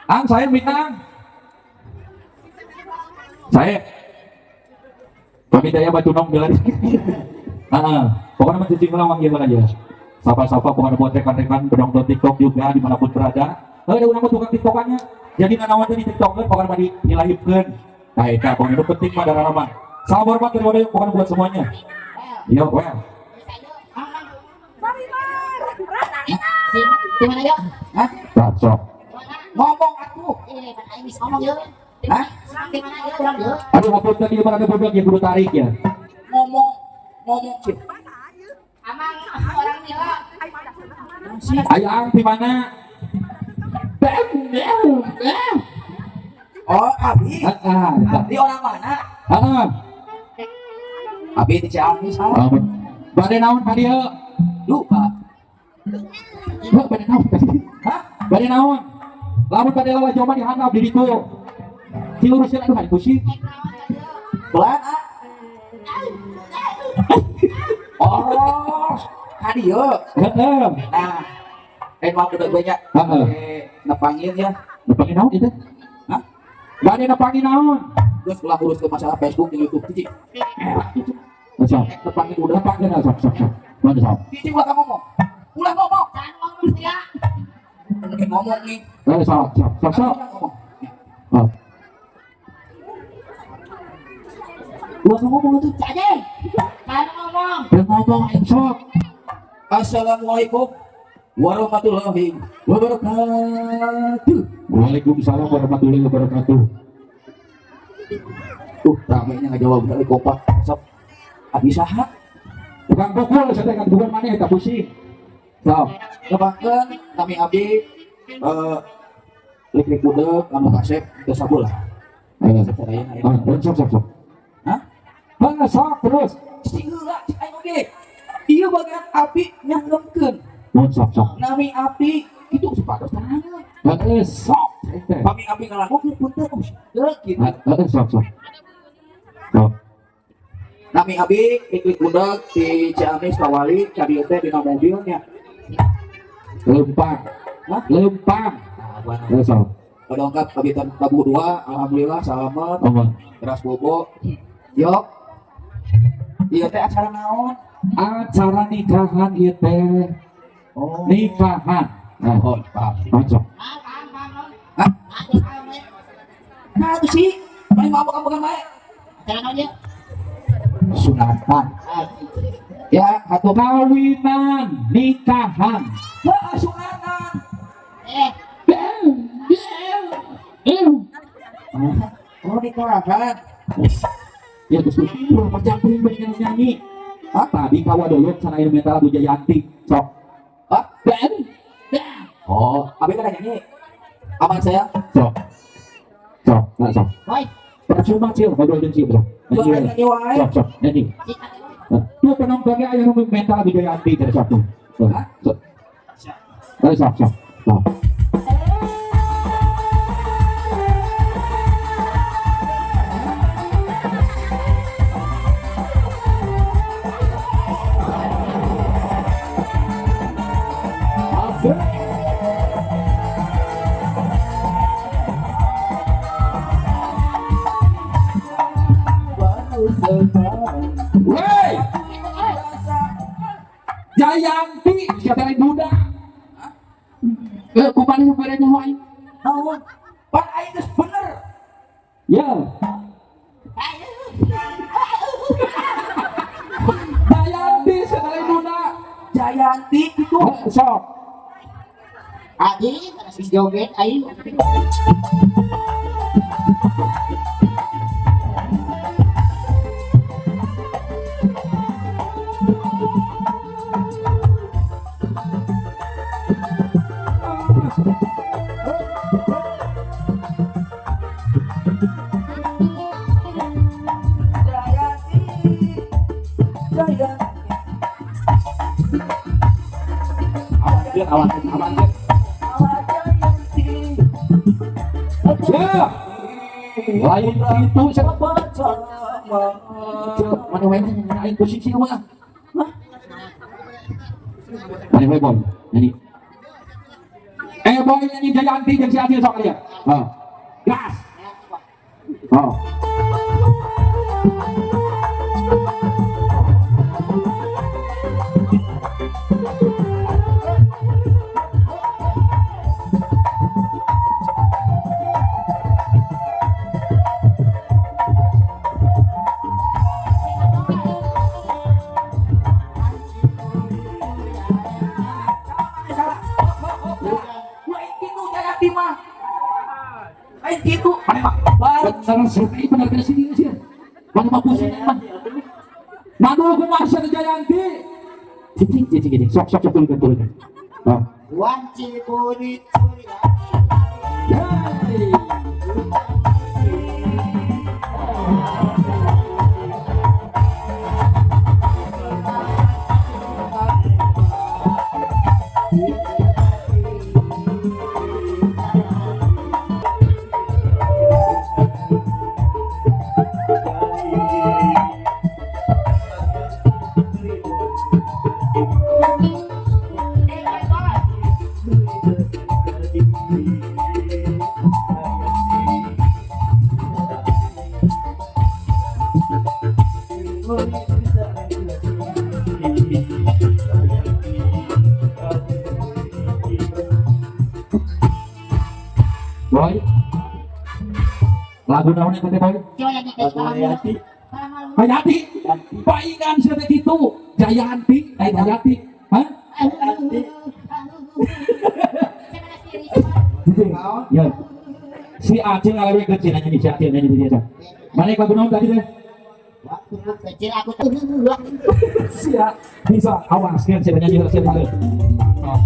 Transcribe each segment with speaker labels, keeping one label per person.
Speaker 1: Ang saya Minang. Saya. Kami daya batu nong bila. Heeh. Pokoknya mencicing lawang gimana aja. Sapa-sapa pokoknya buat rekan-rekan penonton TikTok juga dimanapun berada. Ada urang mah tukang TikTokannya. Jadi nanawan teh di TikTok kan pokoknya mah di live-keun. Nah, eta pokoknya itu penting mah darah mah. Salam hormat dari wadah pokoknya buat semuanya. Yo, well.
Speaker 2: Di mana yuk?
Speaker 3: Hah?
Speaker 1: Sok, sok.
Speaker 3: Ngomong atuh.
Speaker 2: Eh, aing bisa ngomong yuk.
Speaker 3: Hah?
Speaker 2: Di mana yuk urang yuk?
Speaker 1: Aduh, hapunten ieu mah ada budak yang kudu tarik ya.
Speaker 3: Ngomong ngomong sih.
Speaker 2: Amang orang Mila.
Speaker 1: Ayo ang di mana? Bam, bam, bam.
Speaker 3: Oh, Abi.
Speaker 1: Ah, ah,
Speaker 3: Abi orang mana?
Speaker 1: ah.
Speaker 3: Abi di Ciamis.
Speaker 1: Ah, bade naon ka dieu?
Speaker 3: Lupa.
Speaker 1: Heuh, bade naon ka dieu?
Speaker 3: Hah?
Speaker 1: Bade naon? Lamun bade lawa joma dihandap di ditu. Diluruskeun aduh aing pusing.
Speaker 3: Pelan ah. Oh, ka dieu.
Speaker 1: Heeh.
Speaker 3: Nah, waktu udah banyak.
Speaker 1: Heeh.
Speaker 3: Nepangin ya.
Speaker 1: Nepangin naon itu?
Speaker 3: Hah?
Speaker 1: Bade nepangin naon?
Speaker 3: Terus ulah urus ke masalah Facebook di YouTube cici.
Speaker 1: Sok.
Speaker 3: Nepangin udah.
Speaker 1: Nepangkeun sok sok sok. Mana sok?
Speaker 3: Cici ulah ngomong. Ulah ngomong.
Speaker 2: Jangan ngomong ya.
Speaker 3: Mungkin ngomong nih.
Speaker 1: Eh, sok sok sok sok.
Speaker 3: Ulah ngomong.
Speaker 1: Oh.
Speaker 3: Ulah ngomong itu.
Speaker 2: Jadi, jangan ngomong.
Speaker 1: Dia ngomong aing sok.
Speaker 3: Assalamualaikum warahmatullahi wabarakatuh.
Speaker 1: Waalaikumsalam warahmatullahi wabarakatuh.
Speaker 3: Tuh, ramenya nggak jawab kali kompak. Sok. Abi saha?
Speaker 1: Tukang pukul saya teh bukan maneh eta pusing. Sok.
Speaker 3: Nepangkeun kami abi lik-lik budak anu kasep teu sabulah.
Speaker 1: Eh.
Speaker 3: Kasep sadayana ya.
Speaker 1: Ah, sok sok sok.
Speaker 3: Hah?
Speaker 1: Hah, sok terus.
Speaker 3: Cicing heula cik aing oge. Ieu bagian abi nyanggemkeun.
Speaker 1: Mun sok sok.
Speaker 3: Nami abi itu supados terangan.
Speaker 1: Heeh, sok teh.
Speaker 3: Pami abi ngalakukeun punten oh, teu kitu.
Speaker 1: Heeh, sok sok. Sok.
Speaker 3: Nami abi lik-lik budak di Ciamis Kawali ka dieu teh dina mobilnya.
Speaker 1: Lempang.
Speaker 3: Hah?
Speaker 1: Lempang.
Speaker 3: Nah, buana.
Speaker 1: Heeh, sok.
Speaker 3: Dongkap abi tabu dua, alhamdulillah salamet,
Speaker 1: Oh,
Speaker 3: teras bobo. Yok. Ieu teh acara naon?
Speaker 1: Acara nikahan ieu teh.
Speaker 3: Oh.
Speaker 1: Nikahan. Nah,
Speaker 3: Oh, paham.
Speaker 1: oh, sok.
Speaker 2: Ah, paham, paham.
Speaker 3: Hah?
Speaker 2: Ah, terus paham, ya.
Speaker 3: Nah, itu sih. Paling mabok-mabokan bae.
Speaker 2: Acara naon ya?
Speaker 3: Sunatan.
Speaker 2: Ah,
Speaker 3: Ya, atuh
Speaker 1: Kawinan, nikahan.
Speaker 3: Heuh, sunatan.
Speaker 2: eh,
Speaker 3: Oh, nikahan.
Speaker 1: Ya terus berapa jam pengen nyanyi.
Speaker 3: Hah?
Speaker 1: Tadi kawadolot sana aya minta lagu Jayanti. Sok.
Speaker 3: Hah?
Speaker 1: Ben.
Speaker 3: Oh, abi kan nyanyi. Aman saya.
Speaker 1: Sok. Sok, nah, sok.
Speaker 2: boy.
Speaker 1: Percuma cil, ngobrol jeung cil, sok.
Speaker 3: Tuh
Speaker 1: Nyanyi.
Speaker 3: aing nyanyi wae.
Speaker 1: Sok, sok, nyanyi.
Speaker 2: Cik,
Speaker 1: Nah, tuh penontonnya aya nu minta lagu Jayanti dari sok tuh. Sok.
Speaker 3: Hah?
Speaker 1: Sok. Eh, sok, sok. Sok. Asik. Wey, Jayanti, siapa yang budak? Eh, kumaha yang bere nyaho aing?
Speaker 3: Naon? Pan aing geus bener.
Speaker 1: Ya, Jayanti, siapa yang budak?
Speaker 3: Jayanti gitu.
Speaker 1: Eh, sok.
Speaker 2: Adi, si joget aing.
Speaker 3: Jayanti. Jayanti.
Speaker 1: Awan, awan, awan.
Speaker 3: Jayanti.
Speaker 1: Ya, lain itu siapa? Mana wae nyanyi aing pusing sih mah. Mana wae boy nyanyi. Eh boy nyanyi Jayanti jeung si Acil sok ya. Oh. Gas. Oh.
Speaker 3: Lain kitu Jayanti mah. Lain kitu. Mana mah baru
Speaker 1: Bener sih, bener bener sih sih. Mana mah pusing mah. Madu kumaha sia Jayanti. Cicing cicing cicing. Sok sok sok turunkan turunkan. Oh.
Speaker 2: Wanci burit surya.
Speaker 1: Hey. Boy. Lagu naon eta teh, Boy?
Speaker 2: Coba nyanyi kayak
Speaker 3: Hayati.
Speaker 1: Hayati. Paingan sia teh kitu. Jayanti, eh Jayanti. Hah? Ya. Si Acil ngalewe kecil nyanyi si Acil nyanyi di dia. Mana lagu naon tadi teh?
Speaker 2: Waktu kecil aku tuh
Speaker 1: Sia bisa awas kan siapa nyanyi siapa nyanyi. Oh.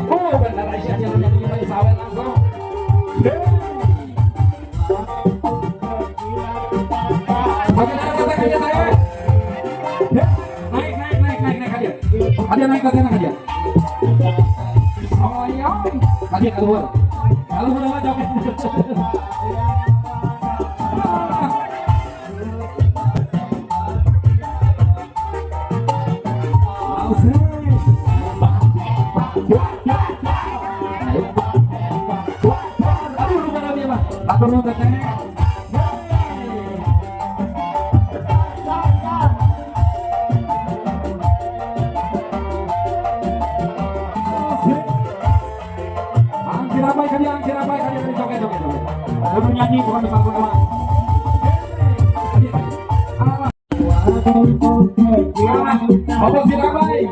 Speaker 1: Oh, benar Aisyah Acil nyanyi nyanyi sawer langsung. Hey. Oke, naik, naik, naik, naik. Ya, naik, naik, naik, naik, naik aja. Ada naik, ada naik aja. Oh iya, tadi keluar. Kalau udah joget. Aduh, rumah nabi mah. Atur nuhun teteh. Angkir apa kalian, angkir apa kalian, joget, joget, joget. Kudu nyanyi bukan bisa sama. Apa sih ramai?